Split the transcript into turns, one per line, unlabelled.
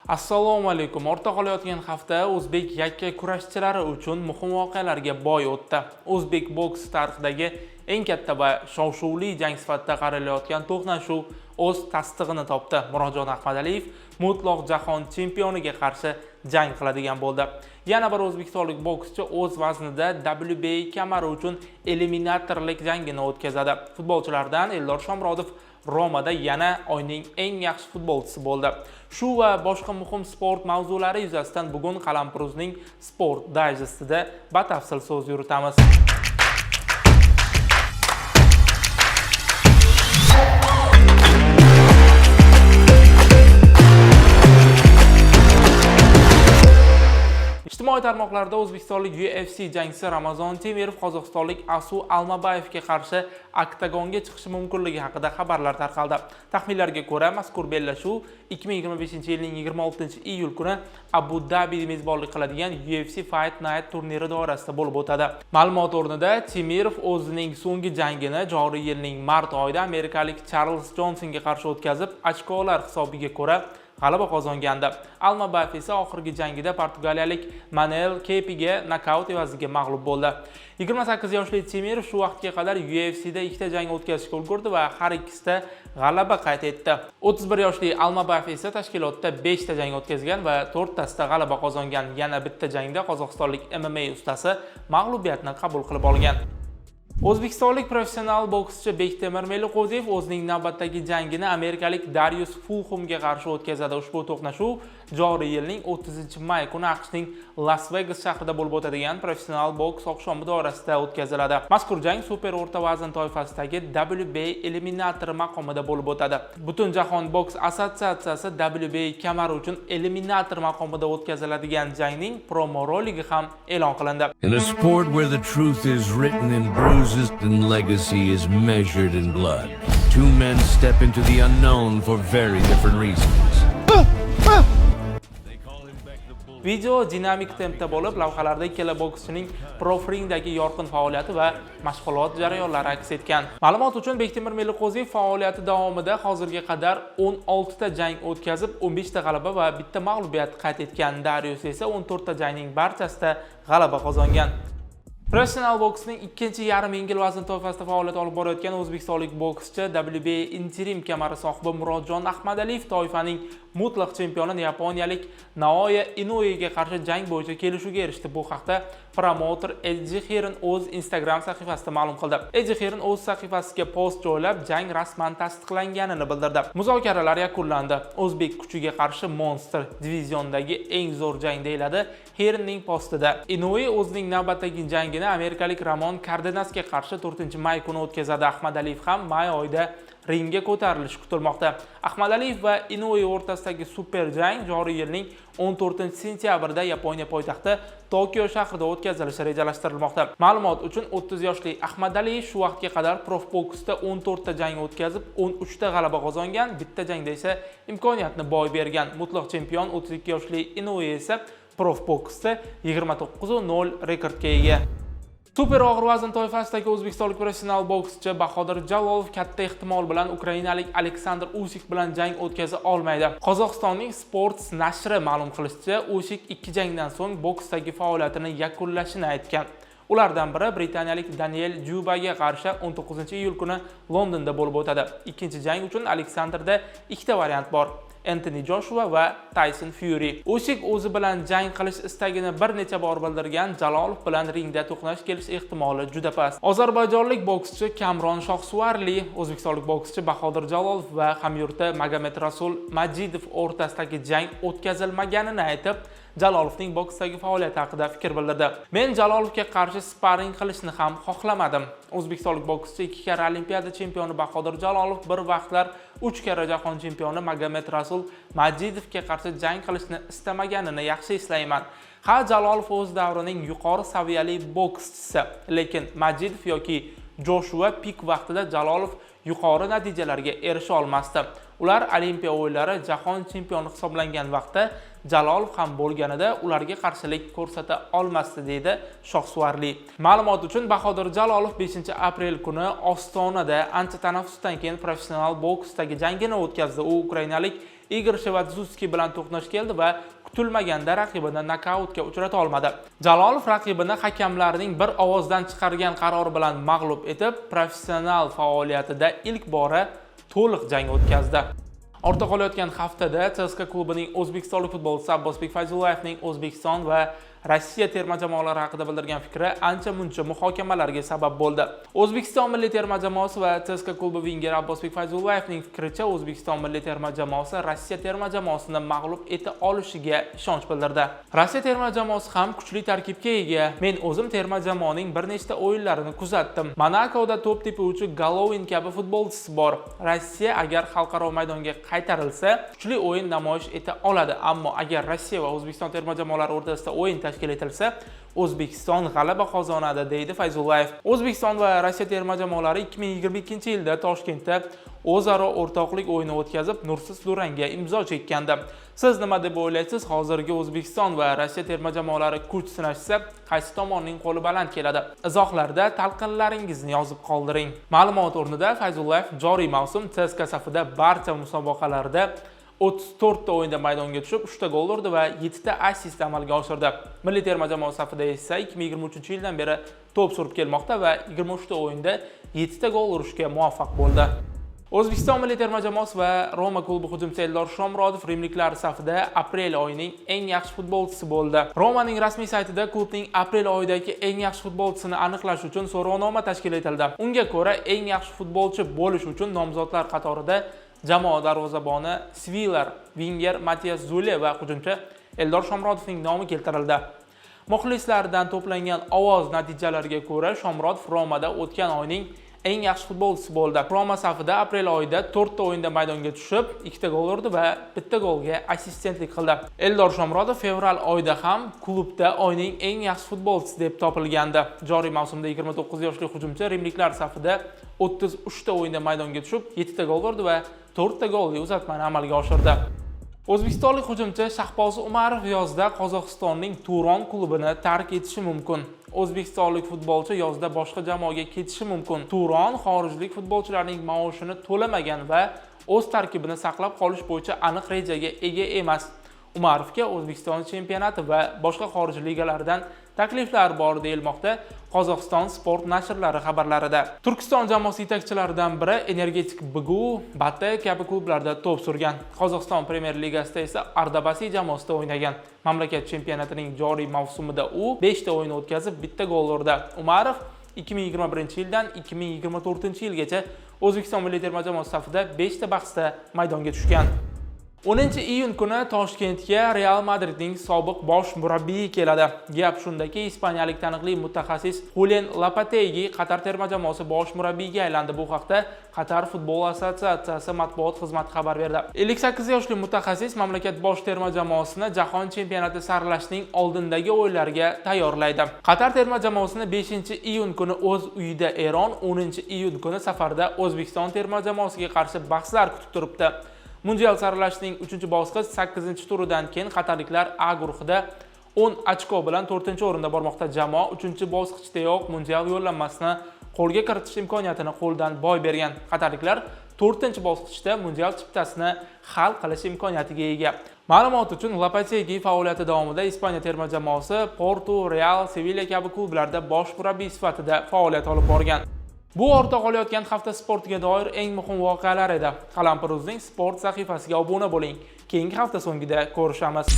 Assalomu alaykum. Ortda qolayotgan hafta o'zbek yakka kurashchilari uchun muhim voqealarga boy o'tdi. O'zbek boks tarixidagi eng katta va shov-shuvli jang sifatida qaralayotgan to'qnashuv o'z tasdig'ini topdi. Murodjon Ahmadaliyev mutlaq jahon chempioniga qarshi jang qiladigan bo'ldi. Yana bir o'zbekistonlik bokschi o'z vaznida WBA kamari uchun eliminatorlik jangini o'tkazadi. Futbolchilardan Eldor Shomurodov Romada yana oyning eng yaxshi futbolchisi bo'ldi. Shu va boshqa muhim sport mavzulari yuzasidan bugun Qalampiruzning sport dayjestida batafsil so'z yuritamiz. Ijtimoiy tarmoqlarda o'zbekistonlik UFC jangchisi Ramazon Temirov qozog'istonlik Asu Almabayevga qarshi oktagonga chiqishi mumkinligi haqida xabarlar tarqaldi. Taxminlarga ko'ra, mazkur bellashuv 2025-yilning 26-iyul kuni Abu Dabi mezbonlik qiladigan UFC Fight Night turniri doirasida bo'lib o'tadi. Ma'lumot o'rnida, Temirov o'zining so'nggi jangini joriy yilning mart oyida amerikalik Charles Jonsonga qarshi o'tkazib, ochkolar hisobiga ko'ra g'alaba qozongandi. Almabayev esa oxirgi jangida portugaliyalik Manel Kepiga nokaut evaziga mag'lub bo'ldi. 28 yoshli Temirov shu vaqtga qadar UFCda ikkita jang o'tkazishga ulgurdi va har ikkisida g'alaba qayd etdi. 31 yoshli Almabayev esa tashkilotda 5 ta jang o'tkazgan va 4 tasida g'alaba qozongan. Yana bitta jangda qozog'istonlik MMA ustasi mag'lubiyatni qabul qilib olgan. O'zbekistonlik professional bokschi Bektemir Meliqo'ziyev o'zining navbatdagi jangini amerikalik Darius Fulxumga qarshi o'tkazadi. Ushbu to'qnashuv joriy yilning 30-may kuni AQShning Las Vegas shahrida bo'lib o'tadigan professional boks oqshomi doirasida o'tkaziladi. Mazkur jang super o'rta vazn toifasidagi WBA eliminatori maqomida bo'lib o'tadi. Butunjahon boks assotsiatsiyasi WBA kamari uchun eliminator maqomida o'tkaziladigan jangning promo roligi ham e'lon qilindi.
In a sport where the truth is written in bruises and legacy is measured in blood, two men step into the unknown for very different reasons. They call him Beck the Bull.
Video dinamik tempda bo'lib, lavhalarda ikkala bokschining prof ringdagi yorqin faoliyati va mashg'ulot jarayonlari aks etgan. Ma'lumot uchun, Bektemir Meliqo'ziyev faoliyati davomida hozirga qadar 16 ta jang o'tkazib, 15 ta g'alaba va bitta mag'lubiyat qayd etgan. Darius esa 14 ta jangning barchasida g'alaba qozongan. Professional boksning ikkinchi yarim yengil vazn toifasida faoliyat olib borayotgan o'zbekistonlik bokschi, WBA interim kamari sohibi Murodjon Ahmadaliyev toifaning mutlaq chempioni yaponiyalik Naoya Inouega qarshi jang bo'yicha kelishuvga erishdi. Bu haqda promouter Eddi Hirn o'z Instagram sahifasida ma'lum qildi. Eddi Hirn o'z sahifasiga post joylab, jang rasman tasdiqlanganini bildirdi. "Muzokaralar yakunlandi. O'zbek kuchiga qarshi monster, diviziondagi eng zo'r jang", deyiladi Hirnning postida. Inoue o'zining navbatdagi jangini amerikalik Ramon Kardenasga qarshi 4-may kuni o'tkazadi. Ahmadaliyev ham may oyida ringga ko'tarilishi kutilmoqda. Ahmadaliyev va Inoue o'rtasidagi super jang joriy yilning 14 sentyabrida Yaponiya poytaxti Tokio shahrida o'tkazilishi rejalashtirilmoqda. Ma'lumot uchun, 30 yoshli Ahmadaliyev shu vaqtga qadar prof boksda 14 ta jang o'tkazib, 13 ta g'alaba qozongan, bitta jangda esa imkoniyatni boy bergan. Mutlaq chempion 32 yoshli Inoue esa prof boksda 29-0 rekordga ega. Super og'ir vazn toifasidagi o'zbekistonlik professional bokschi Bahodir Jalolov katta ehtimol bilan ukrainalik Aleksandr Usik bilan jang o'tkaza olmaydi. Qozog'istonning Sports nashri ma'lum qilishicha, Usik ikki jangdan so'ng boksdagi faoliyatini yakunlashini aytgan. Ulardan biri britaniyalik Daniel Dyubaga qarshi 19 iyul kuni Londonda bo'lib o'tadi. Ikkinchi jang uchun Aleksandrda ikkita variant bor: Entoni Joshua va Tayson Fury. Usik o'zi bilan jang qilish istagini bir necha bor bildirgan. Jalolov bilan ringda to'qnash kelish ehtimoli juda past. Ozarbayjonlik bokschi Kamron Shohsuvarli o'zbekistonlik bokschi Bahodir Jalolov va hamyurti Magomed Rasul Majidov o'rtasidagi jang o'tkazilmaganini aytib, Jalolovning boksdagi faoliyati haqida fikr bildirdi. "Men Jalolovga qarshi sparring qilishni ham xohlamadim." O'zbekistonlik bokschi, ikki karra Olimpiada chempioni Bahodir Jalolov bir vaqtlar uch karra jahon chempioni Magomed Rasul Majidovga qarshi jang qilishni istamaganini yaxshi eslayman. Ha, Jalolov o'z davrining yuqori saviyali bokschisi, lekin Majidov yoki Joshua pik vaqtida Jalolov yuqori natijalarga erisha olmasdi. Ular Olimpiya o'yinlari, jahon chempioni hisoblangan vaqtda Jalolov ham bo'lganida ularga qarshilik ko'rsata olmasdi, deydi Shohsuvarli. Ma'lumot uchun, Bahodir Jalolov 5 aprel kuni Ostonada ancha tanaffusdan keyin professional boksdagi jangini o'tkazdi. U ukrainalik Igor Shevadzutskiy bilan to'qnash keldi va kutilmaganda raqibini nokautga uchrata olmadi. Jalolov raqibini hakamlarning bir ovozdan chiqargan qarori bilan mag'lub etib, professional faoliyatida ilk bora to'liq jang o'tkazdi. Ortda qolayotgan haftada CSKA klubining o'zbekistonlik futbolchisi Abbosbek Fayzullayevning O'zbekiston va Rossiya terma jamoalari haqida bildirgan fikri ancha-muncha muhokamalarga sabab bo'ldi. O'zbekiston milliy terma jamoasi va CSKA klubi vingeri Abbosbek Fayzullayevning fikricha, O'zbekiston milliy terma jamoasi Rossiya terma jamoasini mag'lub eta olishiga ishonch bildirdi. Rossiya terma jamoasi ham kuchli tarkibga ega. Men o'zim terma jamoaning bir nechta o'yinlarini kuzatdim. Monakoda to'p tepuvchi Golovin kabi futbolchisi bor. Rossiya agar xalqaro maydonga qaytarilsa, kuchli o'yin namoyish eta oladi, ammo agar Rossiya va O'zbekiston terma jamoalari o'rtasida o'yin tashkil etilsa, O'zbekiston g'alaba qozonadi, deydi Fayzullayev. O'zbekiston va Rossiya terma jamoalari 2022-yilda Toshkentda o'zaro o'rtoqlik o'yini o'tkazib, nursiz durangga imzo chekkandi. Siz nima deb o'ylaysiz? Hozirgi O'zbekiston va Rossiya terma jamoalari kuch sinashsa, qaysi tomonning qo'li baland keladi? Izohlarda talqinlaringizni yozib qoldiring. Ma'lumot o'rnida, Fayzullayev joriy mavsum CSKA safida barcha musobaqalarda 34 ta o'yinda maydonga tushib, 3 ta gol urdi va 7 ta assist amalga oshirdi. Milliy terma jamoa safida esa 2023-yildan beri to'p surib kelmoqda va 23 ta o'yinda 7 ta gol urishga muvaffaq bo'ldi. O'zbekiston milliy terma jamoasi va Roma klubi hujumchisi Eldor Shomurodov rimliklar safida aprel oyining eng yaxshi futbolchisi bo'ldi. Romaning rasmiy saytida klubning aprel oyidagi eng yaxshi futbolchisini aniqlash uchun so'rovnoma tashkil etildi. Unga ko'ra, eng yaxshi futbolchi bo'lish uchun nomzodlar qatorida jamoa darvozaboni Svilar, vinger Matias Zule va hujumchi Eldor Shomurodovning nomi keltirildi. Muxlislardan to'plangan ovoz natijalariga ko'ra, Shomurodov Romada o'tgan oyning eng yaxshi futbolchisi bo'ldi. Roma safida aprel oyida 4 ta o'yinda maydonga tushib, 2 ta gol urdi va bitta golga assistentlik qildi. Eldor Shomurodov fevral oyida ham klubda oyning eng yaxshi futbolchisi deb topilgandi. Joriy mavsumda 29 yoshli hujumchi rimliklar safida 33 ta o'yinda maydonga tushib, 7 ta gol urdi va 4 ta golli uzatmani amalga oshirdi. O'zbekistonlik hujumchi Shahboz Umarov yozda Qozog'istonning Turon klubini tark etishi mumkin. O'zbekistonlik futbolchi yozda boshqa jamoaga ketishi mumkin. Turon xorijlik futbolchilarning maoshini to'lamagan va o'z tarkibini saqlab qolish bo'yicha aniq rejaga ega emas. Umarovga O'zbekiston chempionati va boshqa xorij ligalaridan takliflar bor, deyilmoqda Qozog'iston sport nashrlari xabarlarida. Turkiston jamoasi yetakchilaridan biri Energetik BGU, BATE kabi klublarda to'p surgan. Qozog'iston Premyer Ligasida esa Ardabasi jamoasida o'ynagan. Mamlakat chempionatining joriy mavsumida u 5 ta o'yin o'tkazib, bitta gol urdi. Umarov 2021-yildan 2024-yilgacha O'zbekiston milliy terma jamoasi safida 5 ta bahsda maydonga tushgan. 10 iyun kuni Toshkentga Real Madridning sobiq bosh murabbiyi keladi. Gap shundaki, ispaniyalik taniqli mutaxassis Julen Lopetegi Qatar terma jamoasi bosh murabbiyiga aylandi. Bu haqda Qatar futbol assotsiatsiyasi matbuot xizmati xabar berdi. 58 yoshli mutaxassis mamlakat bosh terma jamoasini jahon chempionati saralashning oldindagi o'yinlariga tayyorlaydi. Qatar terma jamoasini 5 iyun kuni o'z uyida Eron, 10 iyun kuni safarda O'zbekiston terma jamoasiga qarshi bahslar kutib turibdi. Mundial saralashning 3-bosqich 8-turidan keyin qatarliklar A guruhida 10 ochko bilan 4-o'rinda bormoqda. Jamoa 3-bosqichdayoq mundial yo'llanmasini qo'lga kiritish imkoniyatini qo'ldan boy bergan. Qatarliklar 4-bosqichda mundial chiptasini hal qilish imkoniyatiga ega. Ma'lumot uchun, Lopetegi faoliyati davomida Ispaniya terma jamoasi, Porto, Real, Sevilla kabi klublarda bosh murabbiy sifatida faoliyat olib borgan. Bu ortda qolayotgan hafta sportiga doir eng muhim voqealar edi. Qalampir.uzning sport sahifasiga obuna bo'ling. Keyingi hafta so'ngida ko'rishamiz.